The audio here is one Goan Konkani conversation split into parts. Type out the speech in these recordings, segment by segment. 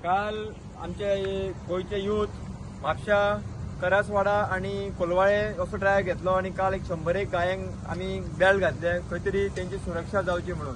काल आमचे गोंयचे यूथ म्हापशा, करासवाडा आनी कोलवाळे असो ड्रायव्ह घेतलो आनी काल एक 100 गायांक आमी बेल्ट घातले, खंय तरी तेंची सुरक्षा जावची म्हणून.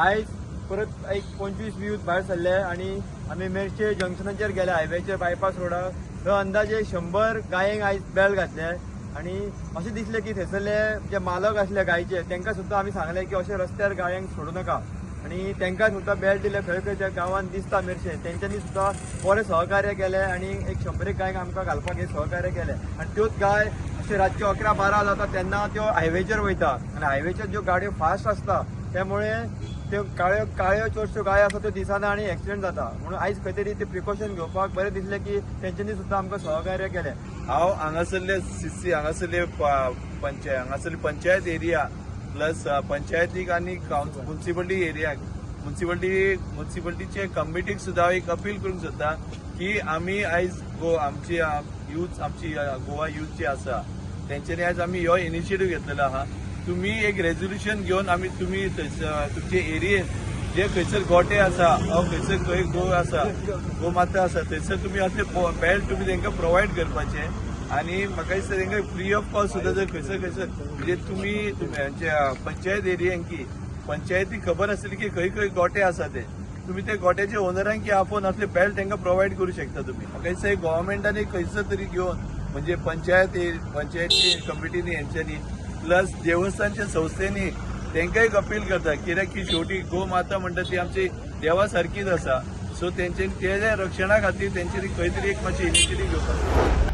आयज परत एक 25 यूथ भायर सरले आनी आमी मेरशे जंक्शनाचेर गेले, हायवेचेर, बायपास रोडार. थंय अंदाजे 100 गायेंक आयज बेल्ट घातले आनी अशें दिसलें की थंयसरले जे मालक आसले गायचे, तांकां सुद्दां आमी सांगलें की अशें रस्त्यार गायांक सोडूं नाका आनी तांकां सुद्दां बेल्ट दिले. खंय खंय त्या गांवांत दिसता मेरशे, तेंच्यांनी सुद्दां बरें सहकार्य केलें आनी एक 100 गायक आमकां घालपाक हे सहकार्य केलें. आनी त्योच गाय अशें रातच्यो 11-12 जाता तेन्ना त्यो हायवेचेर वयता आनी हायवेचेर ज्यो गाडयो फास्ट आसता, त्यामुळे त्यो काळ्यो काळ्यो चडश्यो गाय आसा त्यो दिसना आनी एक्सिडंट जाता. म्हणून आयज खंय तरी ते प्रिकॉशन घेवपाक बरें दिसलें की तेंच्यांनी सुद्दां आमकां सहकार्य केलें. हांव हांगासरले सीसी, हांगासरले पंचायत, हांगासरली पंचायत एरिया प्लस पंचायतीक आनी मुन्सिपल्टी एरियाक, मुन्सिपल्टीचे कमिटीक सुद्दां हांव एक अपील करूंक सोदता की आमी आयज गो आमची यूथ, आमची गोवा यूथ जी आसा, तेंच्यांनी आयज आमी हो इनिशिएटीव घेतलेलो आहा. तुमी एक रेजोल्युशन घेवन आमी तुमी थंयसर तुमचे एरियेन जे खंयसर गोटे आसा वा खंयसर खंय गो आसा, गोमाता आसा, थंयसर तुमी असले बेल्ट तुमी तांकां प्रोवायड करपाचे. आनी म्हाका दिसता तांकां फ्री ऑफ कॉस्ट सुद्दां जर खंयसर खंयसर, म्हणजे तुमी तुमच्या पंचायत एरियांकी पंचायती खबर आसतली की खंय खंय गोटे आसा, ते तुमी ते गोट्याचे ओनरांकी आपोवन असले बेल्ट तांकां प्रोवायड करूं शकता तुमी. म्हाका दिसता गव्हर्मेंटान खंयसर तरी घेवन, म्हणजे पंचायती कमिटीनी हेंच्यांनी प्लस देवस्थानच्या संस्थेनी तांकां एक अपील करता, कित्याक की शेवटी गो माता म्हणटा ती आमची देवा सारकीच आसा. सो तेंच्यांनी तेज्या रक्षणा खातीर तेंच्यांनी खंय तरी एक मातशी इनिशिएटीव घेवपाक जाय.